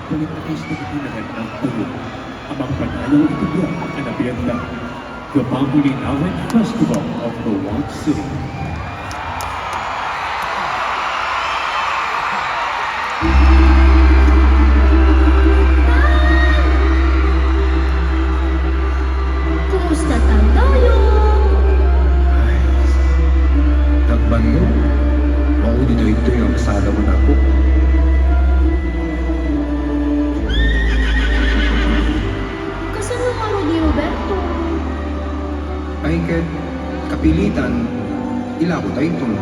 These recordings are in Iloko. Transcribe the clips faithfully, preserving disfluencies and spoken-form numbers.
Pagkatapos na iti nagannang pulong, a mangpadayaw iti biag a nabiagda, the Pangulinawin Festival of the One City. Kumusta tayo? Ay, nagbanno. Maudi daytoy nga kasada mo, apo. Kasano ngarud ni Roberto? Ay, ket kapilitan, ilako daytoy.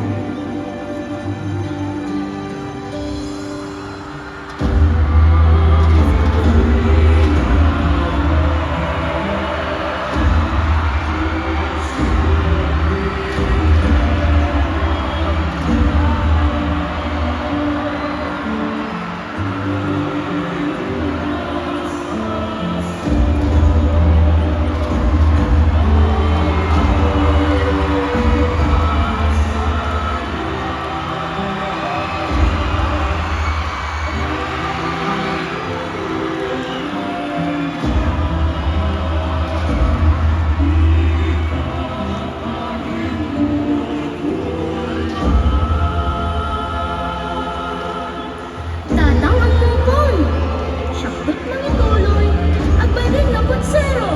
Tatang, ammokon, siak met mangituloy, agbalin nga kutsero.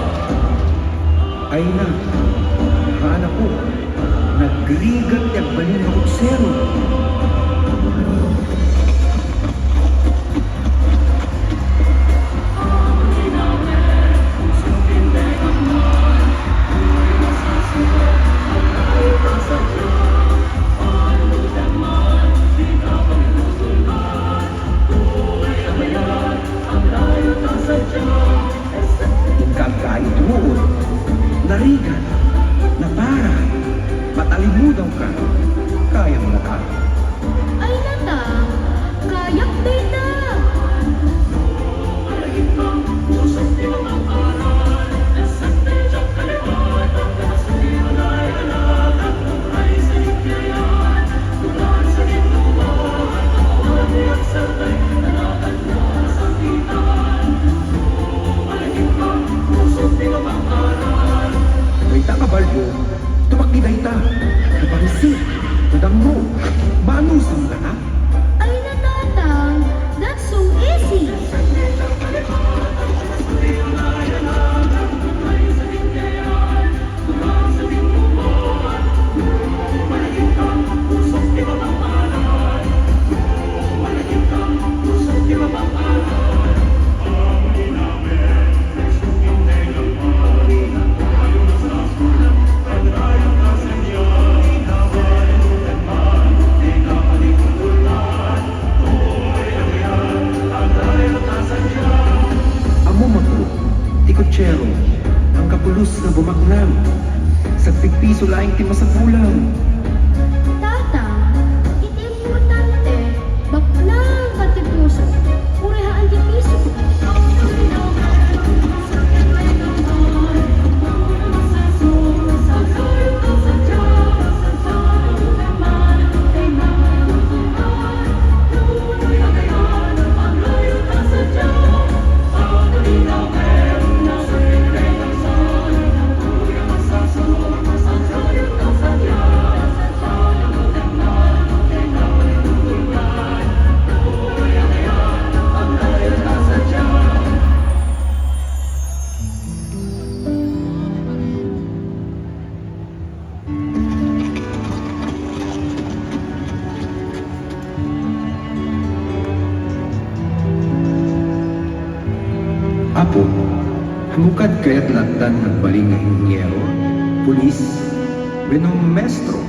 Ay na, haan, apo, nagrigat ti agbalin nga kutsero. Inka aggaitruod, narigat, naparay, matalimudawka, kayam latta. Ay, nata, kayak dayta. Dayta nga baldo, tumakdi dayta. Napansit, nadammo, manusan latta. Ay, natatang, that's so easy. Ammom, apo, ti kutsero, anggapulos nga bumaknang. Sagpigpiso laeng ti masapulan. Tatang, iti importante, baknang ket ti puso, uray haan ti piso. Apo, ammokad kayat lattan nga agbalin nga inhinyero, pulis, wenno maestro?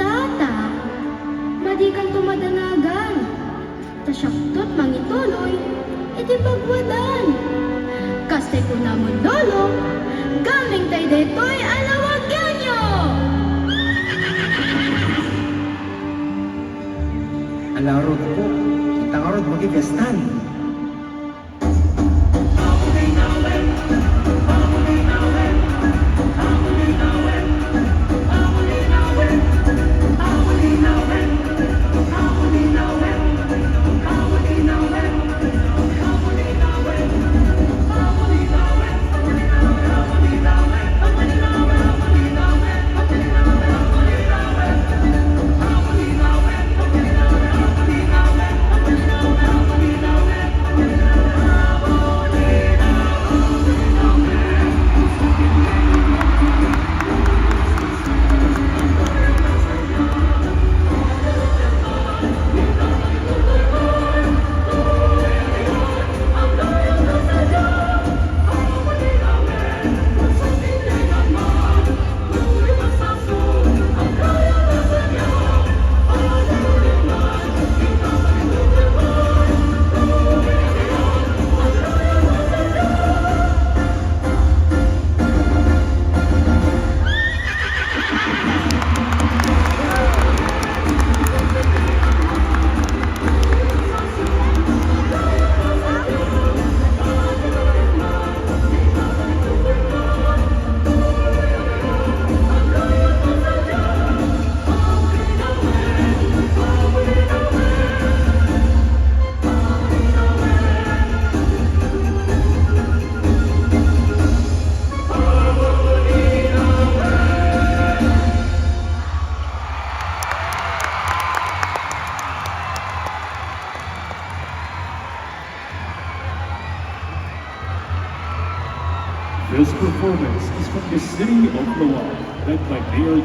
Tata, madikanto madanagan. Ta siak met mangituloy iti pagwadan. Kas ti kunamon, Lolo, gamengtay daytoy a lawagenyo! Ala ngarud, apo, inta ngarud makipiestan.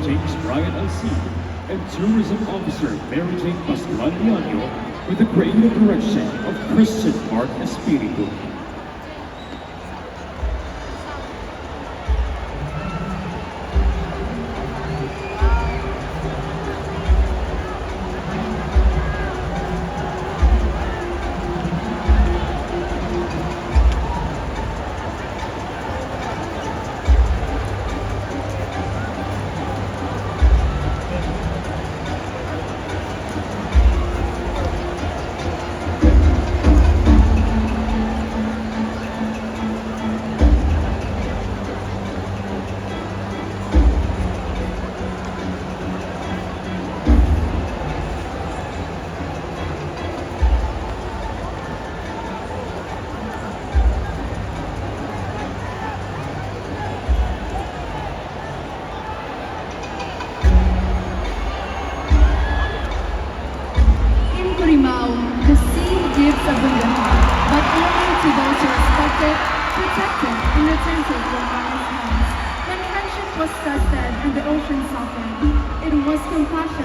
James Brian Alcid, and Tourism Officer Mary Jane Pascual Leaño, with the creative direction of Christian Mark Espiritu. In Cooramao, the sea gives abundantly, but only to those who respect it, protect it, and return to it with honest hands. When friendship was tested and the ocean softened, it was compassion.